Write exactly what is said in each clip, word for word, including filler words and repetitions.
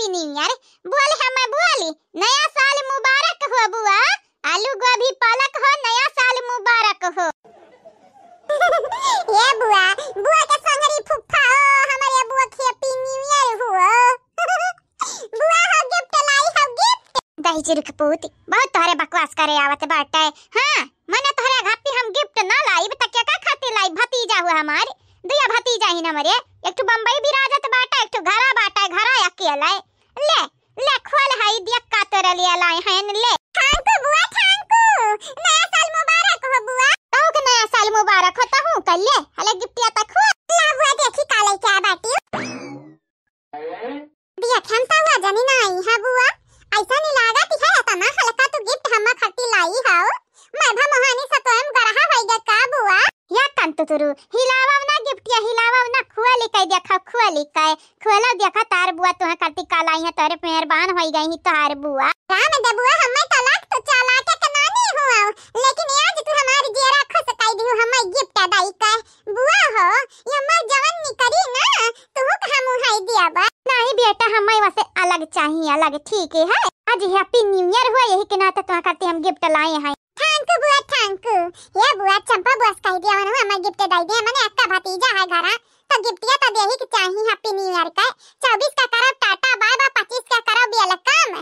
Happy New Year। बोल, हम बोली, नया साल मुबारक हो बुआ। आलू गोभी पालक हो, नया साल मुबारक हो। ए बुआ, बुआ के संगरी फुफ्फा हो, हमरे बुआ के Happy New Year हो। बुआ हो, gift लाई हो, gift। दही चुरुक पूत, बहुत तोहरे बकवास करे आवत बाटे। हाँ, मने तोहरे खातिर हम gift ना लाइब, त केका खातिर लाइब? भतीजा हुआ हमार, दुइया भतीजा ही न हमरे, एक ठो बम्बई बिराजत बाटे, एक ठो घरा बाटे, घरा अकेले। ले, ले खोल, हई दिया का तोरे लिए लाए हैं, ले। Thank you बुआ, thank you। नया साल मुबारक हो बुआ। तहू के नया साल मुबारक हो, तहू के ले। हले गिफ्टिया तक हो। ला बुआ, देखी का लेके आ बाटी। दिया खेमता हुआ जनी ना आई है बुआ। ऐसा नहीं लागत है, इतना हल्का तू gift हम खातिर लाई हो। मैं भा मोहानी से तो हम गरहा होई गे का बुआ? या कंतुतुरु, हिलावा ना गिफ्टिया, हिलावा ना, खुआ लिकाई देखा, खुआ लिकाई, खुआ ला देखा तार बुआ तुहा करती कालाई है, तोरे मेहरबान होई गई ही तोहार बुआ। राम दे बुआ, हमें तलाक तो चालाक के नानी हुआ, लेकिन आज तू हमार जियरा खुश कई दिहु, हमें gift दाई का। बुआ हो, ये हमार जवन निकरी ना, तुहू का हम उहाई दिया बा। नहीं बेटा, हमें वसे अलग चाहिए, अलग ठीक है। आज Happy New Year हुआ, यही के नाते तुहा करती हम gift लाए हैं। Thank you बुआ, thank you। ये बुआ चंपा बुआ से कह दिया, उन्होंने हमें gift दे दिया, मने अक्का भतीजा है घरा, तो गिफ्टिया तो देही के चाही Happy New Year का। चउबीस का करब टाटा बाय बाय, पच्चीस का करब welcome।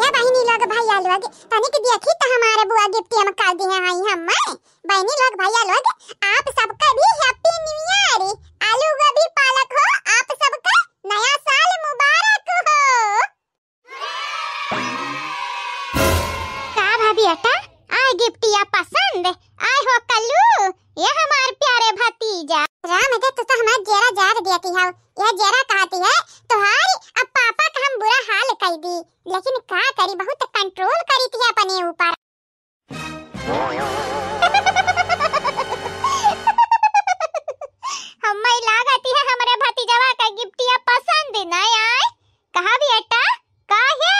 ये बहिनी लोग भैया लोग, तनिक देखी तो हमारे बुआ गिफ्टिया में का दिए हैं हमें। बहिनी लोग भैया लोग, आप सबका भी Happy New Year। आलू गोभी पालक हो, आप सबका नया साल मुबारक हो। का भा बेटा, आय गिफ्टिया पसंद? आय हो कल्लू, ये हमार प्यारे भतीजा। राम दे, तू तो हमार जेरा जार देती हौ। यह जेरा कहती है, तोहारी अब पापा का हम बुरा हाल कई दी, लेकिन का करी, बहुत control करी थी अपने ऊपर। हम्मे लागत है हमरे भतीजवा का गिफ्टिया पसंद ना आए। कहा बेटा, काहे?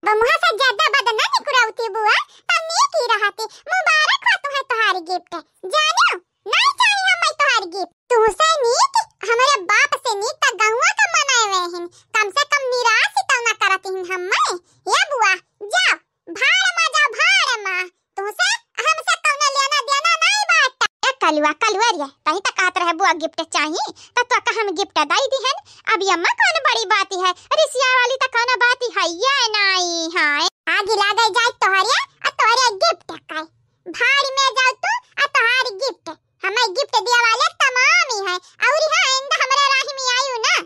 बमुहा से ज्यादा बद ना निकुरावती बुआ, तब नीक ही रहती। मुबारक हो तुहे तोहार gift। जानो, नहीं चाहिए हमें तोहार gift। तुहसे नीक, हमरे बाप से नीक त गौवा का मनाए हुए हिन। कम से कम निराश ही तो ना करत हिन हमें। ये बुआ, जाओ, भाड़ मा जाओ, भाड़ मा। तुहसे हमसे कौनो लेना देना नहीं बाटे। ए कलुआ, कलुआ रे, तही त कहत रहे बुआ gift चाही, त तो का हम gift दई दिहन। अब यम्मा कौन बड़ी बात है, रिसिया वाली त कौनो बात है ये नहीं है। आगी लागे जाए तोहरे, आ तोहरे gift का। भाड़ में जाओ तू, आ तोहार gift। हमें gift दिया वाले तमाम ही है, और हाँ, आइंदा हमरे राही में आयु ना।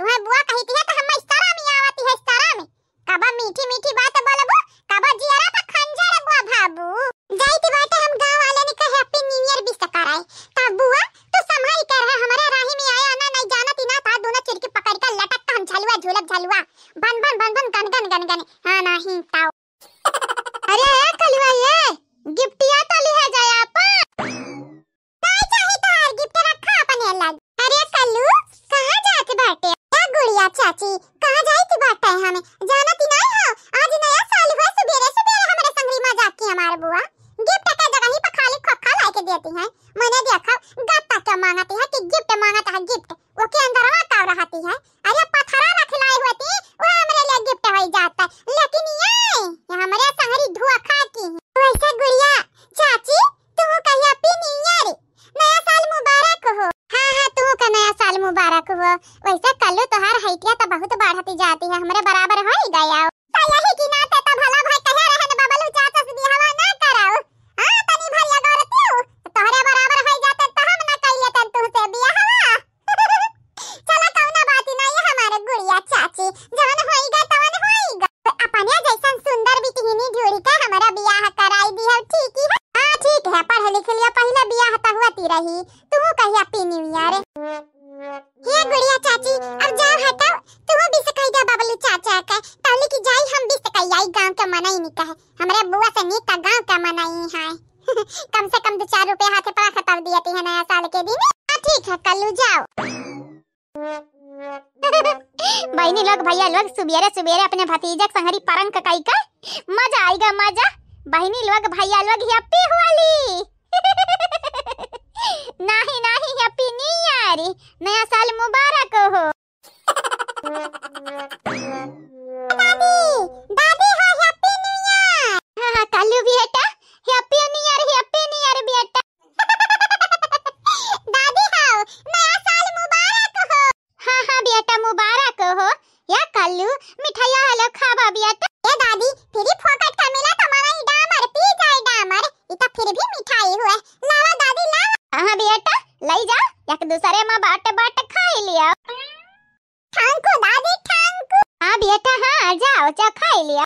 तुम्हें बुआ कही थी तो हम इस तरह में आवती है, इस तरह में। कबा मीठी मीठी बात बोलबू, कबा जियरा पे खंजर बुआ भाबू। जाइत बाटे हम गाँव वाले ने कहे Happy New Year wish कराए। तब बुआ, तू संभाल के रहे, हमरे राही में आया ना, नहीं जानत ही ना था, दोनों चिरकी पकड़ के लटक के हम झलुआ झूलब झलुआ। बन बन बन बन गन गन गन गन। हाँ नहीं ताऊ। अरे ए कलुआ, ये गिफ्टिया तो लिहे जाए आपन। काय चाही तोहार gift, रखा अपने लग। अरे कल्लू, कहाँ जात बाटे? ए गुड़िया चाची, कहाँ जाइत बाटे हमें? जानत ही नहीं हो, आज नया साल हुआ, सुबेरे सुबेरे हमरे संगरी मजाक की हमार बुआ। Gift के जगह ही पे खाली खोखा लाके देती हैं। मने देखा, गत्ता क्या मांगती है कि gift मांगता है, gift। ओके अंदरवा का रहती है? अरे पथरा रख लाई होती, वो हमरे लिए gift हो जाता। लेकिन ये, ये हमरे संगरी धोखा की है। वैसे गुड़िया चाची, तू कहिया Happy New Year, नया साल मुबारक हो। हाँ, हाँ, तू का नया साल मुबारक हो। वैसे कल्लू तोहार height या तो बहुत बढ़ती जाती है, हमरे बराबर हो ही गया। तो यही की नाते तो भला भाई कहे रहन बबलू चाचा से बियाहवा ना कराओ। हाँ, तनी भर लगौरतियो, तोहरे बराबर हो जाते तो हम ना कर लेते तुमसे बियाहवा। चला कौनो बात ही नहीं है हमारे गुड़िया चाची, जवन होइगा तवन होइगा। अपने जैसन सुंदर बिटिहिनी ढूंढ के हमारा बियाह कराई दिहव, ठीक ही है। हाँ ठीक है, पढ़ लिख लिया, पहले बियाह तो हुआ ती रही, तू कहिया Happy New Year। हे गुड़िया चाची, अब जाओ हटाओ, तू wish कह दे बबलू चाचा के, तौली की जाई हम wish कह आई, गांव के मनई नहीं कहे, हमरे बुआ से नीक का गांव के मनई है। कम से कम दो चार रुपया हाथे पर खतम दिए ती है नया साल के दिन। हाँ, ठीक है, कल्लू जाओ। बहिनी लोग, भैया लोग, सुबेरे सुबेरे अपने भतीजे के संगरी prank कई के मजा आइगा, मजा। बहिनी लोग, भैया लोग, Happy होली। नाही, नाही, Happy New Year, नया साल मुबारक हो। दादी, दादी हो, Happy New Year। हाँ, हाँ, कल्लू बेटा, Happy New Year, Happy New Year बेटा। दादी हो, नया साल मुबारक हो। हाँ, हाँ बेटा, मुबारक हो। या कल्लू, मिठाइया हलो खाबा बेटा। ए दादी, free फोकट का मिला तो मनई डामर, पी जाए डामर। ई तो फिर भी मिठाई हुए। लावा दादी, लावा। हाँ, हाँ बेटा, लई जा, एक दूसरे मा बाँट बाँट खाई लिया। Thank you दादी, thank you। हाँ बेटा, हाँ, जाओ, जा खाई लिया।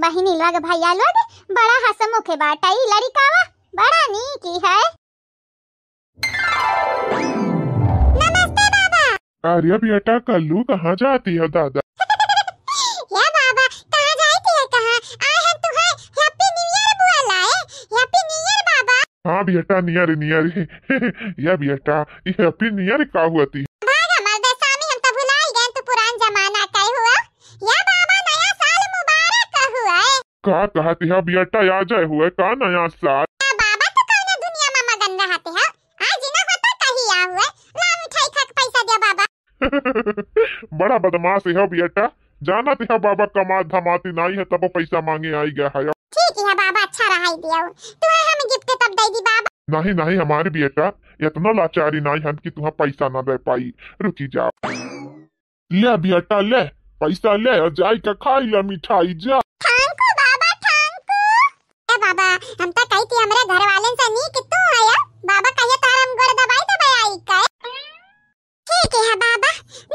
बहिनी लोग, भैया लोग, बड़ा हंसमुख बाटा ई लड़िकावा, बड़ा नीक है। नमस्ते बाबा। अरे बेटा कल्लू, कहाँ जाती है दादा? या बाबा, कहाँ जाती है, कहाँ? आए हम तुहे Happy New Year बुआ लाए। Happy New Year बाबा। हाँ बेटा, नियर, नियर। या बेटा, ये Happy New Year का हुआ थी? भाग हमार देसामी, हम तो भुलाई गए, तू पुरान जमाना का हुआ। या बाबा, नया साल मुबारक हुआ है। का कहती है बेटा, आ जाए हुए का नया साल? आ बाबा, तू कौन दुनिया में मगन रहते हो? आज ना होता कहीं आ हुए। ला मिठाई खा के पैसा दे बाबा। बड़ा बदमाश है बेटा, जानत है बाबा कमात धमाती नाई है, तब पैसा मांगे आई गया है। ठीक है बाबा, अच्छा रहाई दियो, तुहे हम gift तब दे दी बाबा। नहीं, नहीं, हमारे बेटा इतना लाचारी नाई हन कि तुहे पैसा ना दे पाई। रुकी जाओ। ले बेटा ले, पैसा ले और जाई के खाई ले मिठाई जा। Thank you बाबा, thank you। ए बाबा, हम तो कही थी हमरे घर वाले से नी कि तू आया। बाबा कहिए तार हम गोड़ दबाई दबाई आई के। ठीक है बाबा,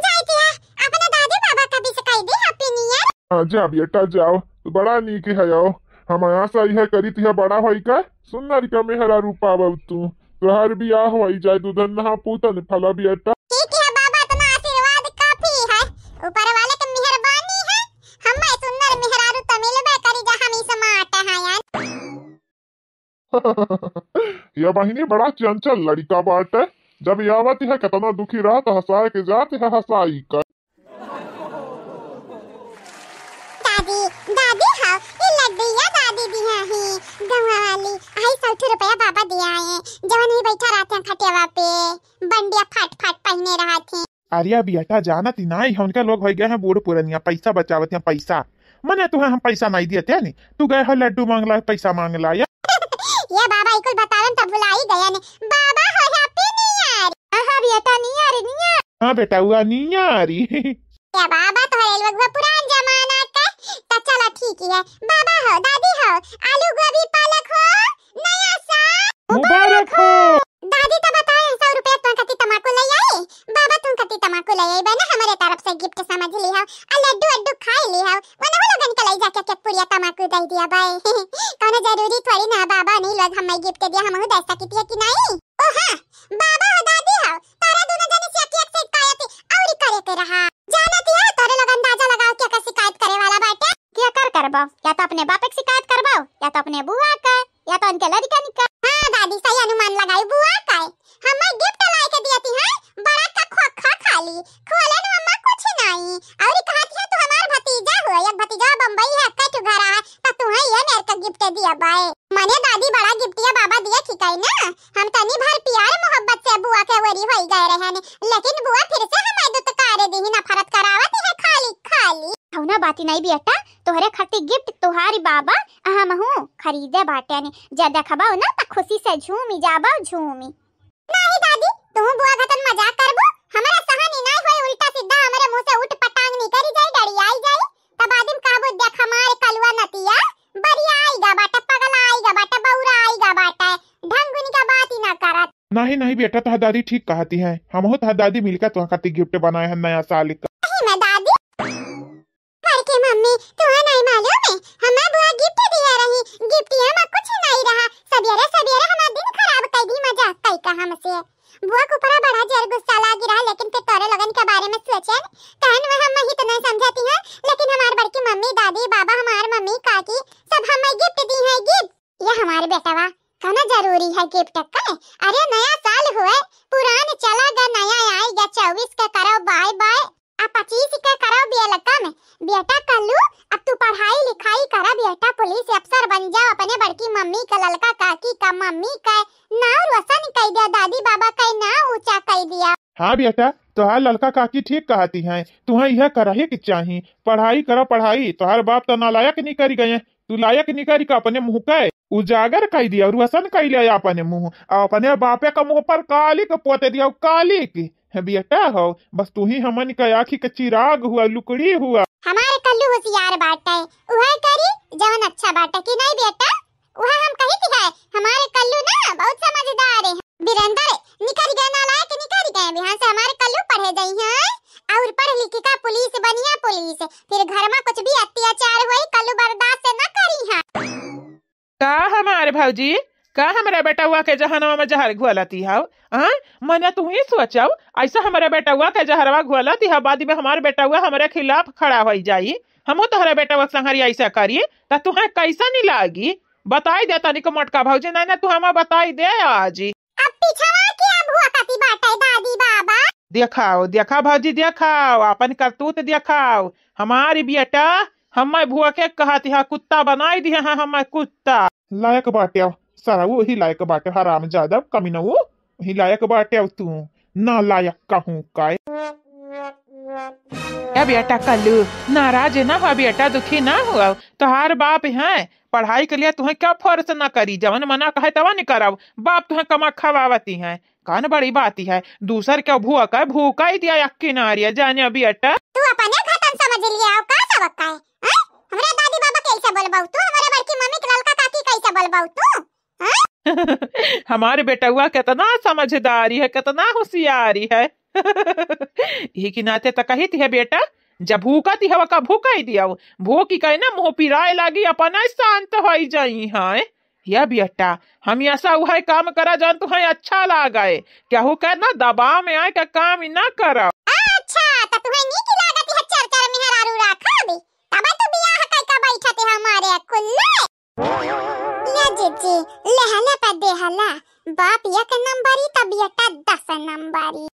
जाई थी है, अपने दादी बाबा का भी सिखाई दी Happy New Year। हाँ, जा बेटा जाओ, तू बड़ा नीक है आओ। हम आशा यह करी थी बड़ा होई का सुंदर का मेहरा रूपा बाबू तू। तोहार बियाह होई जाए, दूधन नहा पूतन फला बेटा। ठीक है बाबा, इतना आशीर्वाद काफी है, ऊपर वाले की मेहरबानी है। हमें सुंदर मेहरारू तो मिलबे करी जा, हम smart हैं यार। या बहिनी बड़ा चंचल लड़िका बाटे, जब आवत है कितना दुखी रहत हंसाए के जात है हंसाई का। दादी, दादी हो, ये लड्डू या दादी दिया ही, गौवा वाली, आई सौ ठो रुपया बाबा दिया है, जवन ही बैठा रहते हैं खटियावा पे, बंडिया फाट फाट पहने रहत हैं। अरे बेटा, जानत ही नाई है, उनके लोग हो गए हैं बूढ़ पुरनिया, पैसा बचावत हैं, पैसा। मने तुहे हम पैसा नाई दिए थे नी, तू गए हो लड्डू मांगला, पैसा मांगला या। ये बाबा, इकुल बतावन तब भुलाई गए ने। बाबा हो, Happy New Year। हाँ, हाँ बेटा, नियर, नियर। हाँ बेटा, हुआ नियर। ये बाबा, तोहरे लोग वो पुरान जमाना के, तो चलो ठीक है। बाबा हो, दादी हो, आलू गोभी पालक हो, नया साल मुबारक हो। दादी तो बताए, सौ रुपया तुम कति तमाकू ले आई, बाबा तुम कति तमाकू ले आई, बने हमारे तरफ से gift समझ ली हो, आ लड्डू अड्डू खाए ली हो, वनहु लोगन के ले जाके के पुड़िया तमाकू दे दिया बाय। कौनो जरूरी थोड़ी ना बाबा नहीं लोग हमें gift दिया, हमहू दे सकित है कि नहीं? ओ हाँ, बाबा हो दादी हो, तारा दोनों जने से एक एक शिकायत औरी करे के रहा। जानत है, तोरे लोग अंदाजा लगाओ के का शिकायत करे वाला बाटे। के कर करबो, या तो अपने बाप के शिकायत करबो, या तो अपने बुआ के, या तो उनके लड़कन के। हाँ दादी, सही अनुमान लगाई बुआ का। हमें gift लाई के दियती है, बड़ा का खोखा खाली, खोले न मम्मा कुछ नहीं। और कहती है तू हमार भतीजा हो, एक भतीजा बम्बई है, कई ठो घर है, तो तू है ये मेरे का gift दिया बाय। मने दादी बड़ा gift या बाबा दिया खिकाई ना, हम तनी भर प्यार मोहब्बत से बुआ के वरी होई गए रहे ने, लेकिन बुआ फिर से हमें दुत्कार दी, नफरत करावत है खाली खाली। कौना बाती नहीं बेटा, तोहरे खातिर gift तोहारी बाबा आ हमहू खरीदे बाटे ने, जे देखबो ना त खुशी से झूमी जाबो झूमी। नहीं दादी, तू बुआ घतन मजाक करबो, हमरा सहनी नहीं होई, उल्टा सीधा हमरे मुंह से उठ पटांग निकरी जाई, डड़ी आई जाई, तब आदिम कहबो देख हमारे कलुआ नतिया, बरिया आई गा बाटे, पगला आई गा बाटे, बौरा आई गा बाटे, ढंग उनका बात ही ना करत। नहीं, नहीं बेटा, तोहार दादी ठीक कहती है, हमहू तोहार दादी मिलकर तोहार खातिर gift बनाए हैं नया साल का। सही में दादी? घर के मम्मी, तुहा नहीं मालूम है, हमार बुआ gift दिया रही, gift या में कुछ नहीं रहा, सबियरे सबियरे हमार दिन खराब कर दी मजाक कई का हमसे। बुआ के ऊपर बड़ा जोर गुस्सा लागी रहा, लेकिन फिर तोरे लोगन के बारे में सोचेन, कहन वह हम ही तो नहीं समझती हैं, लेकिन हमार बड़की मम्मी, दादी, बाबा, हमार मम्मी, काकी सब हमें gift दी है, gift। ये हमारे बेटवा, कहना जरूरी है gift का? अरे नया साल हुए, पुरान चला गा, नया आई गा, चउबीस के करो bye bye। आ पच्चीस के करो welcome। बेटा कल्लू, अब तू पढ़ाई लिखाई करा बेटा, पुलिस अफसर बन जाओ, अपने बड़की मम्मी का, ललका काकी का, मम्मी का नाव रोशन कई दिया, दादी बाबा का नाव ऊंचा कई दिया। हाँ बेटा, तोहार ललका काकी ठीक कहती हैं, तुहें यह करही के चाही, पढ़ाई करा पढ़ाई। तोहार बाप त नालायक निकरि गए, तू लायक निकरि के अपने मुँह के उजागर कइ दिया, रोशन कइ लिया अपने मुँह, और अपने बापे का मुँह पर काली के पोते दिया, काली के। हे बेटा हो, बस तू ही हमन के आँखी के चिराग हुआ, लुकड़ी हुआ। हमारे कल्लू होशियार बाटे, उहे करी जवन अच्छा बाटे कि नहीं बेटा? उहे हम कही थी है, हमारे कल्लू ना बहुत समझदार है। बिरेंदर निकरि गए, नालायक निकरि गए, बिहान से हमारे कल्लू पढ़े जाई हैं और पढ़ लिख का पुलिस बनिया पुलिस, फिर घर में कुछ भी अत्याचार होई कल्लू बर्दाश्त न करी हैं। का हमारे भौजी, का हमरे बेटउआ के जहनवा में जहर घोलती हव? हाँ, मने तू ही सोचव, ऐसा हमरे बेटउआ के जहरवा घोलती हव, बाद में हमार बेटउआ हमरे खिलाफ खड़ा होइ जाई, हमहू तोहरे बेटउआ के संगरी ऐसा करी, त तुहें कैसा नहीं लागी? बताई दे तनिक मोटका भौजी, नहीं ना तू हमें बताई दे आज। अब पिछवा के अब हुआ कति बाटे दादी बाबा? देखाओ, देखा भौजी, देखाओ, अपन करतूत देखाओ। हमारी बेटा हमें भुआ के कहती है, कुत्ता बनाई दिया है हमें कुत्ता। लायक बाटे, सारा वही लायक बाटे, हरामजादा, कमीनऊ, वही लायक बाटे तू, ना लायक कहूँ का। ए बेटा कल्लू, नाराज ना हो बेटा, दुखी ना हो, तोहार बाप है, पढ़ाई के लिए तुहें क्या फोर्स ना करी, जवन मना कहे तवन करब, बाप तुहें कमा खवावती है, कौन बड़ी बात है, दूसर के भूख है, भूख ही दिया एक किनारे, जाने बेटा। तू अपने खतम समझ लिया, का सबक का है? हैं? हमरा दादी बाबा कैसे बोलबाऊ तू, हमारे बड़की मम्मी के ललका काकी कैसे बोलबाऊ तू? हमारे बेटउआ कितना समझदारी है, कितना होशियारी है। यही के नाते त कहित है बेटा, जब भूकत ही हवा का भूकाई दियाओ, भूकी कहे ना मुँह पिराए लागी, अपना शांत होई जाई है। या बेटा, हमेशा उहे काम करा जौन तुहें अच्छा लागे, केहू के ना दबाव में आए के काम ही ना करा। अच्छा, त तुहें नीक लागत है चर चर मेहरारू राखा भी, तब तू बियाह कई का बैठत है हमारे कुल्ले। ले जीजी, लेहले पे देहला, बाप एक नंबरी त बेटा दस नंबरी।